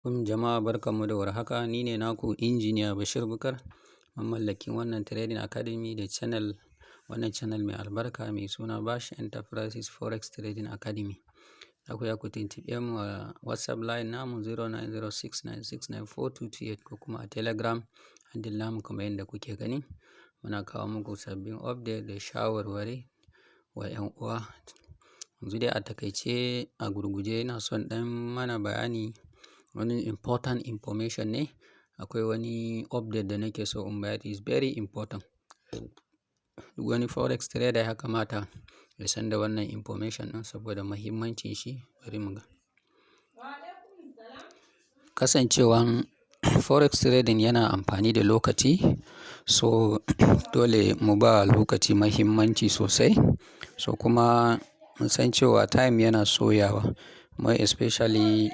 Jama'a, barkanmu da warhaka. Ni ne naku Injiniya Bashir Bukar, mamallakin wannan Trading Academy da channel, wannan channel mai albarka mai suna Bash Enterprises Forex Trading Academy. Za ku iya ku tuntuɓe mu a WhatsApp line namu 09069694228 ko kuma a Telegram handle namu kamar yadda kuke gani. Muna kawo muku sabbin update da shawarwari wa 'yan uwa. Yanzu dai a takaice, a gurguje, ina son ɗan mana bayani, wani important information ne. Akwai wani update da nake so in bayar, is very important. Duk wani forex trader ya kamata ya san da wannan information ɗin saboda muhimmancin shi. Bari mu ga. Kasancewan forex trading yana amfani da lokaci, so dole mu ba lokaci muhimmanci sosai. So kuma mun san cewa time yana sauyawa, more especially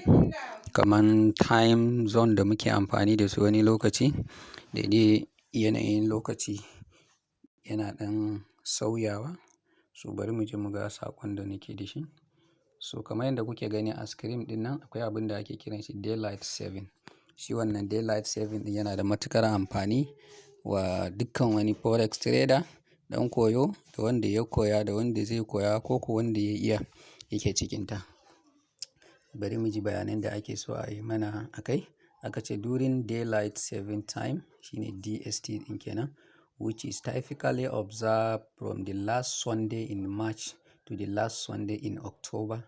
kaman time zone da muke amfani da su wani lokaci. Daidai yanayin lokaci yana ɗan sauyawa. So bari mu je mu ga saƙon da nake da shi. So kamar yadda kuke gani a screen ɗin nan, akwai abin da ake kiranshi daylight saving. Shi wannan daylight saving ɗin yana da matuƙar amfani wa dukkan wani forex trader, ɗan koyo da wanda ya koya da wanda zai koya ko ko wanda ya iya yake cikinta. Bari mu ji bayanan da ake so a yi mana a kai. Aka ce during daylight saving time, shine DST ɗin kenan, which is typically observed from the last Sunday in March to the last Sunday in October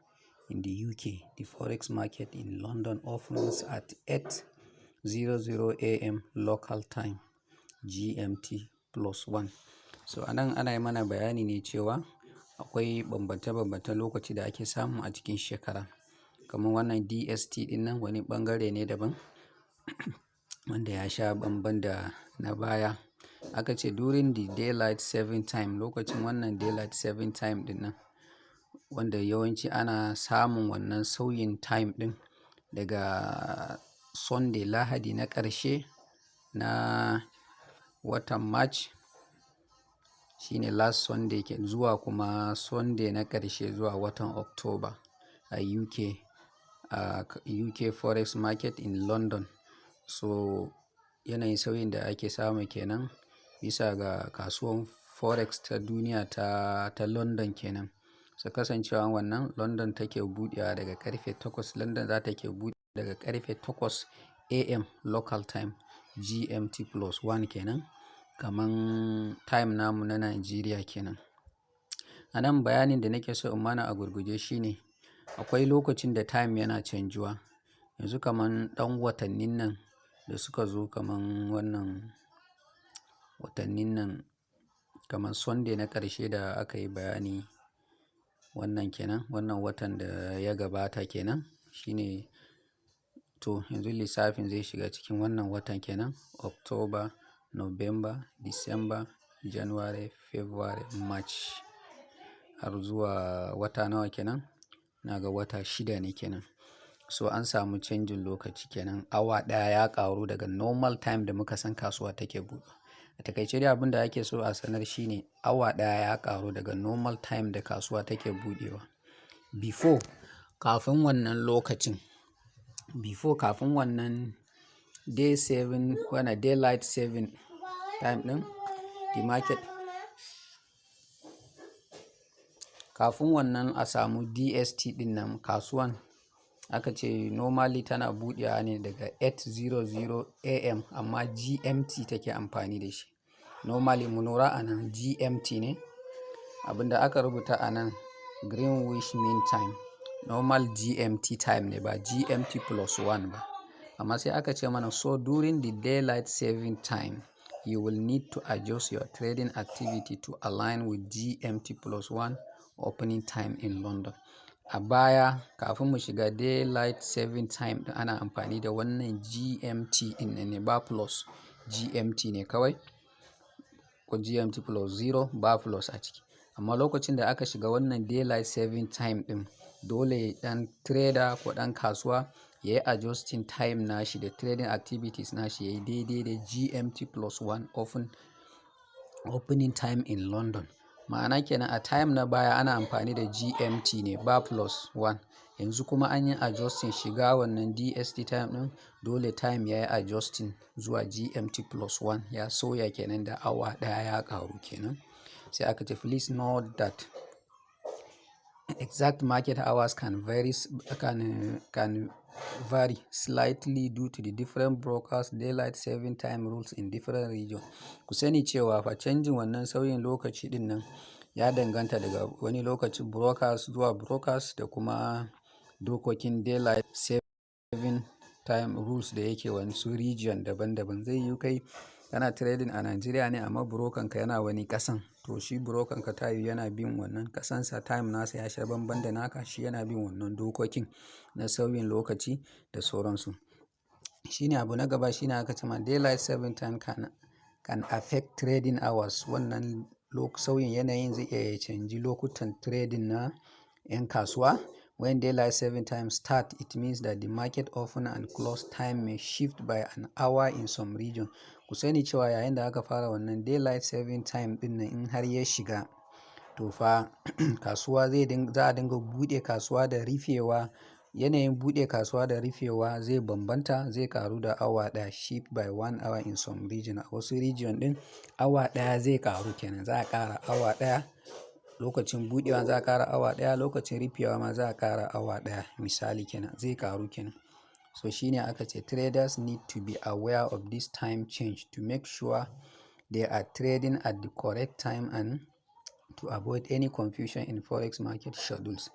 in the UK, the forex market in London opens at 8:00 a.m. local time, GMT plus one. So a nan ana yi mana bayani ne cewa akwai bambance-bambancen lokaci da ake samu a cikin shekara. Kamar wannan DST ɗinnan wani ɓangare ne daban wanda ya sha banban da na baya. Aka ce during the daylight saving time, lokacin wannan daylight saving time ɗinnan, wanda yawanci ana samun wannan sauyin time ɗin daga Sunday, Lahadi na ƙarshe na watan March, shine last Sunday ke zuwa kuma Sunday na ƙarshe zuwa watan October a UK, a UK forex market in London. So yanayin sauyin da ake samu kenan bisa ga kasuwan forex ta duniya ta London kenan. So kasancewan wannan London take buɗewa daga ƙarfe 8, London za ta ke buɗe daga ƙarfe 8 AM local time, GMT plus one kenan, kaman time namu na Nigeria kenan. A nan bayanin da nake so in mana a gurguje shine akwai lokacin da time yana canjuwa. Yanzu kaman ɗan watannin nan da suka zo, kaman wannan watannin nan, kaman Sunday na ƙarshe da aka yi bayani wannan kenan, wannan watan da ya gabata kenan, shine to yanzu lissafin zai shiga cikin wannan watan kenan: October, November, December, January, February, March, har zuwa wata nawa kenan? Ina ga wata 6 ne kenan. So an samu canjin lokaci kenan, awa ɗaya ya ƙaru daga normal time da muka san kasuwa take buɗe. A takaice dai, abin da ake so a sanar shine awa ɗaya ya ƙaru daga normal time da kasuwa take buɗewa. Before, kafin wannan lokacin, before, kafin wannan day saving, wannan daylight saving time ɗin, the market, kafin wannan a samu DST ɗin nan, kasuwan aka ce normally tana buɗewa ne daga 8:00 AM, amma GMT take amfani da shi. Normally, mu lura a nan, GMT ne. Abin da aka rubuta a nan, Greenwich Mean Time, normal GMT time ne, ba GMT plus one ba. Amma sai aka ce mana, so during the daylight saving time, you will need to adjust your trading activity to align with GMT plus one opening time in London. A baya, kafin mu shiga daylight saving time ɗin, ana amfani da wannan GMT ɗin ne, ba plus, GMT ne kawai ko GMT plus zero, ba plus a ciki. Amma lokacin da aka shiga wannan daylight saving time ɗin, dole ɗan trader ko ɗan kasuwa ya yi adjusting time nashi da trading activities nashi yayi daidai da GMT plus one opening time in London. Ma'ana kenan, a time na baya ana amfani da GMT ne, ba plus one. Yanzu kuma an yi adjusting shiga wannan DST time ɗin, dole time ya yi adjusting zuwa GMT plus one, ya sauya kenan da awa ɗaya, ya ƙaru kenan. Sai aka ce, "Please note that exact market hours can vary slightly due to the different brokers daylight saving time rules in different region." Ku sani cewa fa canjin wannan sauyin lokaci ɗin nan ya danganta daga wani lokaci brokers zuwa brokers da kuma dokokin daylight saving time rules da yake wasu region daban daban. Zai yiwu kai kana trading a Nigeria ne, amma broker ka yana wani ƙasan. To, shi broker ka ta yiwu yana bin wannan ƙasansa, time nasa ya sha banban da naka, shi yana bin wannan dokokin na sauyin lokaci da sauransu. Shine abu na gaba, shine aka ce ma daylight saving time can affect trading hours. Wannan sauyin yanayin zai iya ya canji lokutan trading na 'yan kasuwa. When daylight saving time start, it means that the market open and close time may shift by an hour in some region. Ku sani cewa yayin da aka fara wannan daylight saving time ɗin nan, in har ya shiga, to fa kasuwa zai dinga, za a dinga buɗe kasuwa da rufewa. Yanayin buɗe kasuwa da rufewa zai bambanta, zai ƙaru da awa ɗaya, shift by one hour in some region. A wasu region ɗin awa ɗaya zai ƙaru kenan. Za a ƙara awa ɗaya lokacin buɗewa, za a ƙara awa ɗaya lokacin rufewa ma, za a ƙara awa ɗaya misali kenan, zai ƙaru kenan. So shine aka ce traders need to be aware of this time change to make sure they are trading at the correct time and to avoid any confusion in forex market schedules.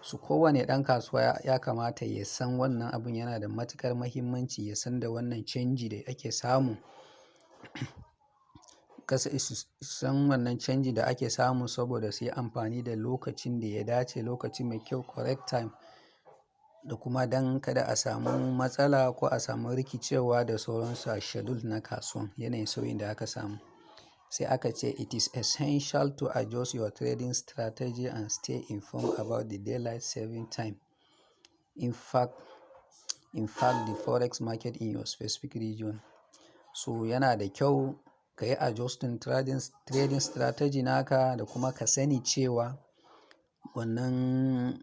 So kowane ɗan kasuwa ya kamata ya san wannan abun, yana da matuƙar muhimmanci ya san da wannan canji da ake samu. Su san wannan canji da ake samu saboda su yi amfani da lokacin da ya dace, lokaci mai kyau, correct time, da kuma don kada a samu matsala ko a samu rikicewa da sauransu a schedule na kasuwan, yanayin sauyin da aka samu. Sai aka ce it is essential to adjust your trading strategy and stay informed about the daylight saving time in fact the forex market in your specific region. So yana da kyau ka yi adjusting trading strategy naka, da kuma ka sani cewa wannan,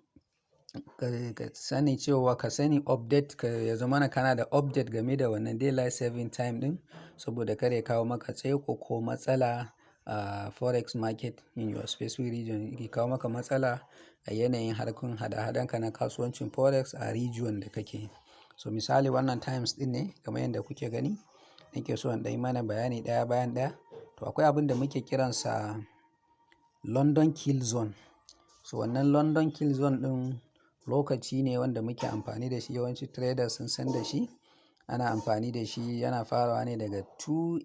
ka sani cewa ka sani update, ka ya zamana kana da update game da wannan daylight saving time ɗin, saboda kar ya kawo maka tsaiko ko matsala a forex market in your specific region. Ya kawo maka matsala a yanayin harkar hada-hadanka na kasuwancin forex a region da kake. So misali, wannan times ɗin ne kamar yadda kuke gani, nake so in ɗan yi mana bayani ɗaya bayan ɗaya. To, akwai abin da muke kiransa London Kill Zone. So wannan London Kill Zone ɗin lokaci ne wanda muke amfani da shi, yawanci traders sun san da shi. Ana amfani da shi, yana farawa ne daga 2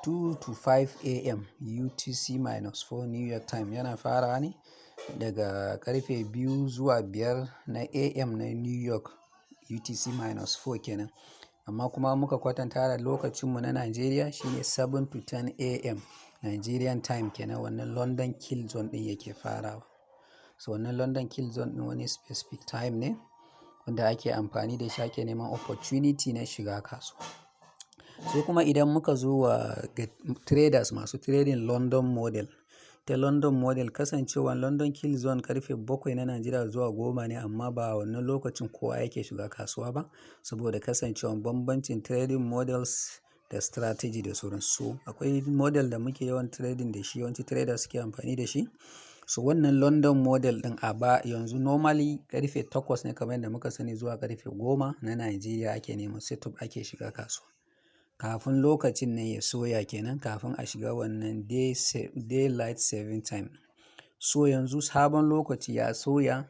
to 5 a.m. UTC minus 4 New York time. Yana farawa ne daga karfe 2 zuwa 5 na AM na New York, UTC minus 4 kenan. Amma kuma muka kwatanta da lokacinmu na Nigeria, shine 7 to 10 a.m. Nigerian time kenan wannan London Kill Zone ɗin yake farawa. So wannan London Kill Zone ɗin wani specific time ne wanda ake amfani da shi ake neman opportunity na shiga kasuwa. Sai kuma idan muka zo wa traders masu trading London model. Ta London model, kasancewan London Kill Zone karfe 7 na Najeriya zuwa 10 ne, amma ba wannan lokacin kowa yake shiga kasuwa ba, saboda kasancewan bambancin trading models da strategy da sauran su. Akwai model da muke yawan trading da shi, yawanci traders suke amfani da shi. So wannan London model ɗin a ba yanzu normally karfe 8 ne, kamar yadda muka sani, zuwa karfe 10 na Najeriya ake neman setup ake shiga kasuwa. Kafin lokacin nan ya sauya kenan, kafin a shiga wannan daylight saving time. So yanzu sabon lokaci ya sauya,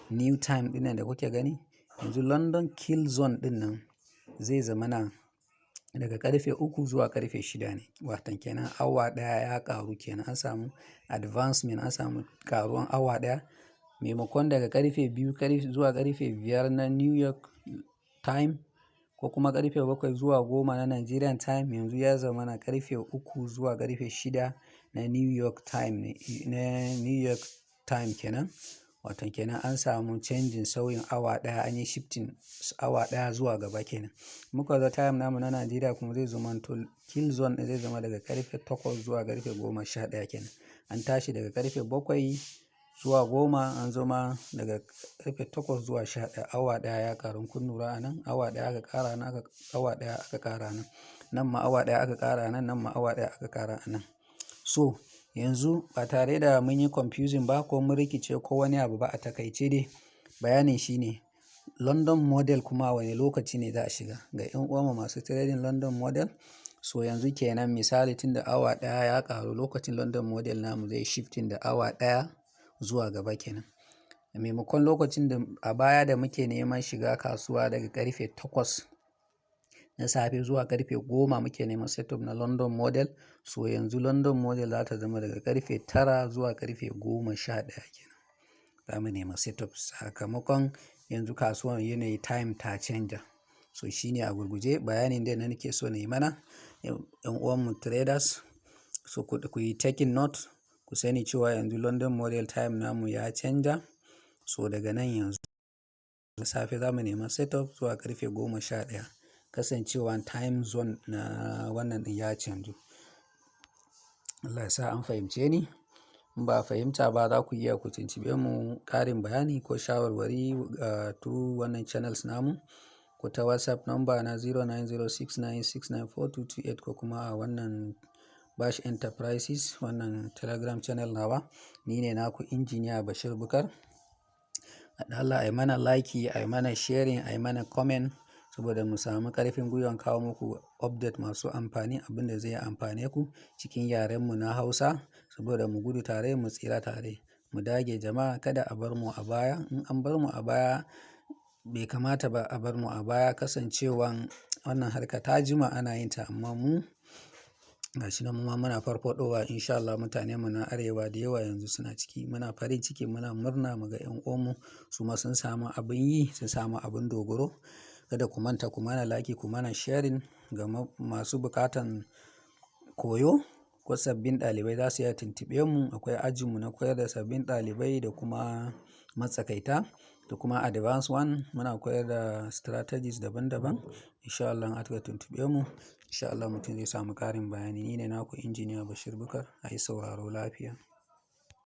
new time ɗinnan da kuke gani. Yanzu London Kill Zone ɗinnan zai zama na daga karfe 3 zuwa karfe 6 ne. Watan kenan awa ɗaya ya ƙaru kenan, an samu advancement, an samu ƙaruwan awa ɗaya. Maimakon daga karfe 2 zuwa karfe 5 na New York time ko kuma karfe 7 zuwa 10 na Nigerian time, yanzu ya zama na karfe 3 zuwa karfe 6 na New York time ne, na New York time kenan. Watan kenan an samu canjin sauyin awa ɗaya, an yi shifting awa ɗaya zuwa gaba kenan. Muka zo time namu na Najeriya kuma, zai zamanto kill zone ɗin zai zama daga karfe 8 zuwa karfe 11 kenan. An tashi daga karfe 7 Zuwa 10 an zo ma daga ƙarfe 8 zuwa 11, awa ɗaya ya ƙaru. Kun lura a nan awa ɗaya aka ƙara nan, awa ɗaya aka ƙara nan. Nan ma awa ɗaya aka ƙara nan, nan ma awa ɗaya aka ƙara a nan. So yanzu ba tare da mun yi confusing ba ko mun rikice ko wani abu ba, a takaice dai bayanin shine London model kuma wane lokaci ne za a shiga. Ga 'yan uwan mu masu trading London model. So yanzu kenan, misali, tun da awa ɗaya ya ƙaru, lokacin London model namu zai shifting da awa ɗaya zuwa gaba kenan. A maimakon lokacin da a baya da muke neman shiga kasuwa daga ƙarfe 8 na safe zuwa ƙarfe 10 muke neman setup na London model. So yanzu London model za ta zama daga ƙarfe 9 zuwa ƙarfe 11 kenan. Za mu nema setup sakamakon yanzu kasuwan yanayi time ta canja. So shine a gurguje bayanin dai da nake so na yi mana 'yan uwan mu traders. So ku yi taking note, ku sani cewa yanzu London model time namu ya canja. So daga nan yanzu da safe za mu nema setup zuwa ƙarfe 11. Kasancewan time zone na wannan ɗin ya canju. Allah ya sa an fahimce ni. In ba a fahimta ba, za ku iya ku tuntuɓe mu ƙarin bayani ko shawarwari through wannan channels namu, ko ta WhatsApp number na 0906969428, ko kuma a wannan Bash Enterprises, wannan Telegram channel nawa. Ni ne naku Engineer Bashir Bukar. Da Allah ai mana like, ai mana sharing, ai mana comment saboda mu sami ƙarfin gwiwan kawo muku update masu amfani, abin da zai amfane ku cikin yaren mu na Hausa, saboda mu gudu tare mu tsira tare. Mu dage, jama'a, kada a bar mu a baya. In an bar mu a baya, bai kamata ba a bar mu a baya, kasancewan wannan harka ta jima ana yin ta, amma mu gashi nan muma muna farfaɗowa. In sha Allah mutanen mu na Arewa da yawa yanzu suna ciki. Muna farin ciki, muna murna muga 'yan uwan mu su ma sun samu abin yi, sun samu abin dogaro. Kada ku manta ku mana like, ku mana sharing. Ga masu buƙatan koyo ko sabbin ɗalibai, za su iya tuntuɓe mu. Akwai ajinmu na koyar da sabbin ɗalibai da kuma matsakaita da kuma advanced one. Muna koyar da strategies daban daban. In sha Allah in aka tuntuɓe mu, in sha Allah mutum zai samu ƙarin bayani. Ni ne naku Engineer Bashir Bukar. A yi sauraro lafiya.